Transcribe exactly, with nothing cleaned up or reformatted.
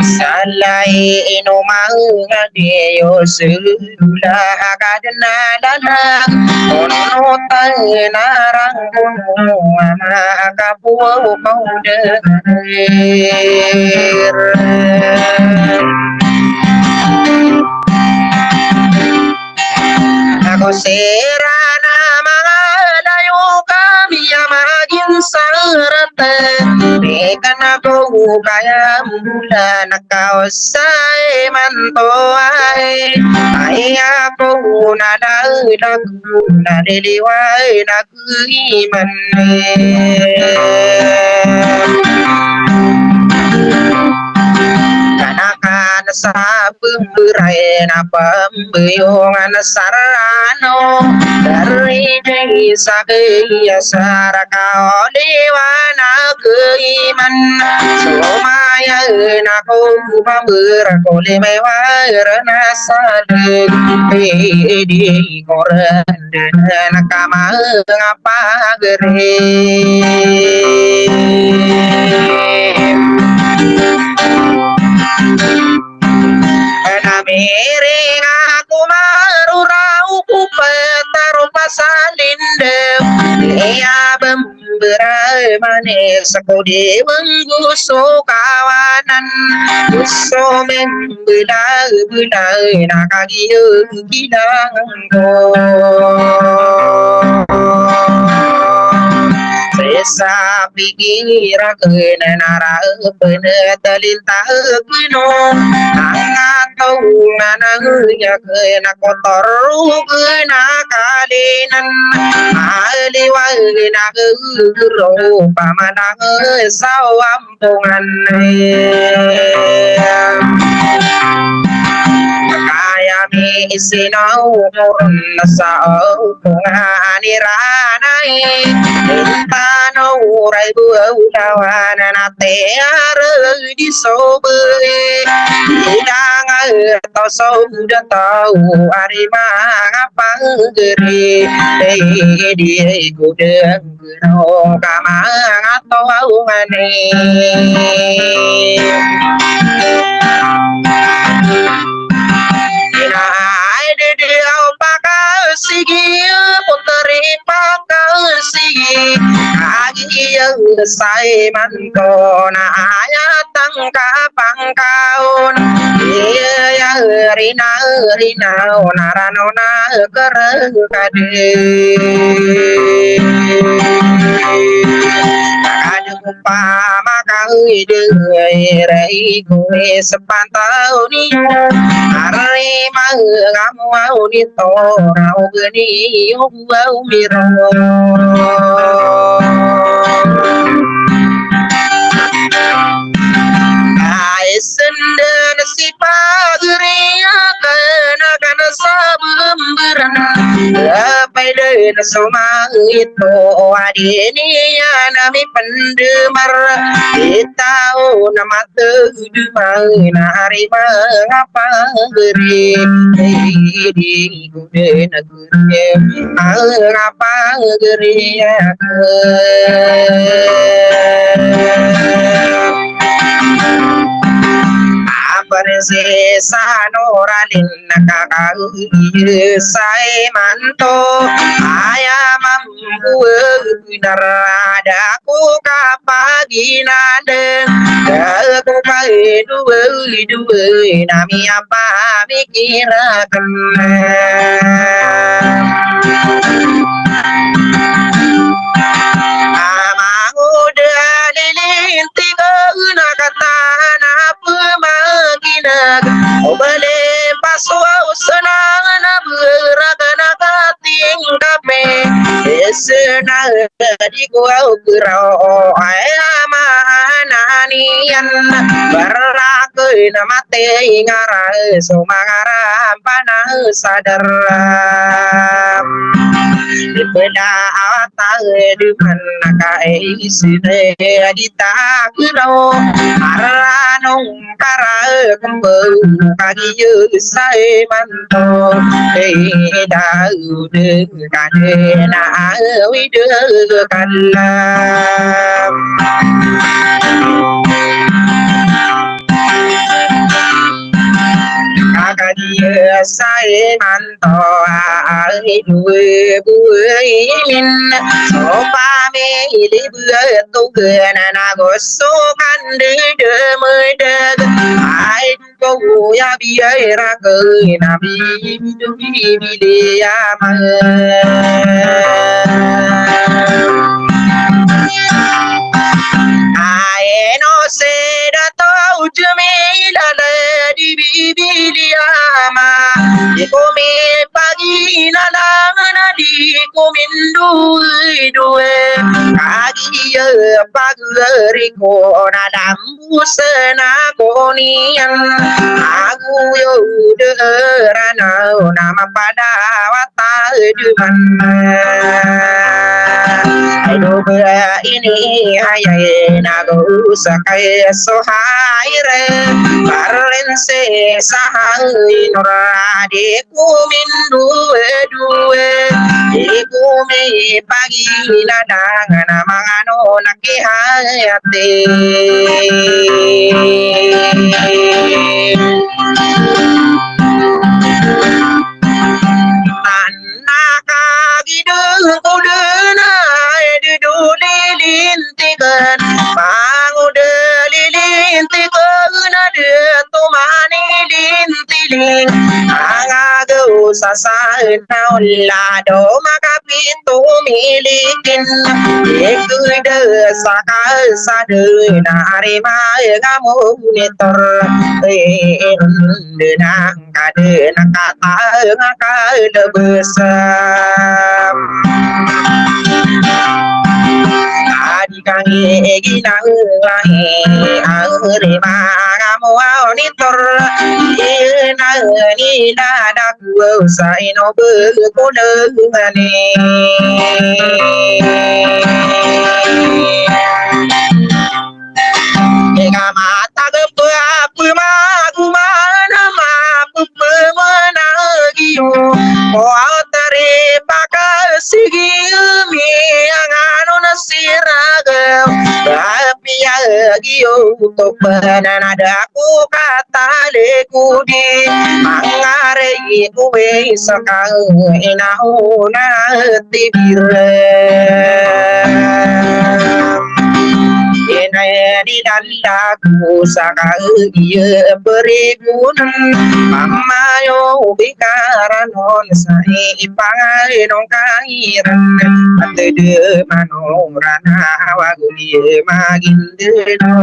Salay ino manga diyo sula ka dn a dalag, ono ta na ranggono a makapokaw dn. Ago siran a manga dayo kami a maginsarata, di kna ko kaya mbola na kaosay manto ay, aya ko na dalag na liliway na iman. Kanakan sa pemberay na pembeyongan sarano, dari dai sa kaya saraka oliwan a kaiman. Sumaya na ko pemberak oli may warna sadeg, di ko ren dn ka manga pagari. Na miring ako marora o ko pataropa sa lindaw. Iya bemberay manis ako di wenggo so kawanan. So membelay-belay na kagiyo kilang Sesa pikir akn a narap na talinta akn o angkataw na nangni akn a kotor akn a kalinan. Aliwag na gogoro pamanang sawam Tungan kaya mi isinaw ko ron sa opungan iran ay intano ray buaw lawan na tiyara di sobe. Idang ay taw sobe da taw ari manga pagari. Di ay godang Ginaw ka manga taw a ongani. Ina ay didi aw pakasigi, putri pakasigi. Agi iya usay manto na aya tangka pangkaon. Iya iya rina rina o narano na Kadi. Kadi ko pamakaoy di ray ko i sepantaw ni. Ari manga mo aw ni to raw gani yo aw miro. Ay senden si pagari aken aken sa bemberan. Lapay den so mangito a di niyan ami pendemar. Di taw na matedemay na ari manga pagari. Di ko den a gari. Manga pagari aken. Aper si sa noralin na kakaoy sa imanto. Aya mambo a benar a da ko kapaginadeng. Da ko kadowadowa na miyapamikir aken. Amango da lilintigen a katan a pemaginag. O bali paso a osenangan a berakan a katingkape. Esena di ko aw kerao ay amanani. iyan, baraken a matay ngara so mangaramba na sadar. Di pd a wata di man na kaisine di takdaw, maranong kara kembaw kagiya sa imanto, di daw di Kadena awid kalam. Kakagiya sa imanto a awid buwimin, so pamili betogan a nago so kandedemedeg. Ay Ko ya biyay raken a bibili ama. Ay no sida to jemilala di bibili ama. Di ko mipaginalangan a di ko mindoy doy. Kagiya pagari ko na dam Busen ako niyan, ago yo de ranaw na mapadawat a deman. Ay do ba ini hayay nago sakay so hayre, parlen se sa hay nora di Kumin dowa-dowa, di kumipaginalangan a mangano na kihayati. Tan na kagideng ko dena, di do lilin tigan, mangoda lilintigan a di to manilintiling. Angagaw sa saen a ola do makapito milikin. Ikeda sa kasaden a ari maya nga monitor. Iron dena Ka di na katanga ka lebesam. Ka di kang iginang lahi ang rima nga monitor. Ina ina daku sa ino bekunengani. Ika matag pemaguma na mapepemanagiyo. Ko atari pakasigi mi angano na siraga. Apiya giyo to pananada ko katali ko di. Mangaray ko wi sa kang inauna tibira. Inay di danda ko sa kagiya beribunan. Mamayo bikaranon sa ipangalinong kairan. Atede manorana wago di magindeno.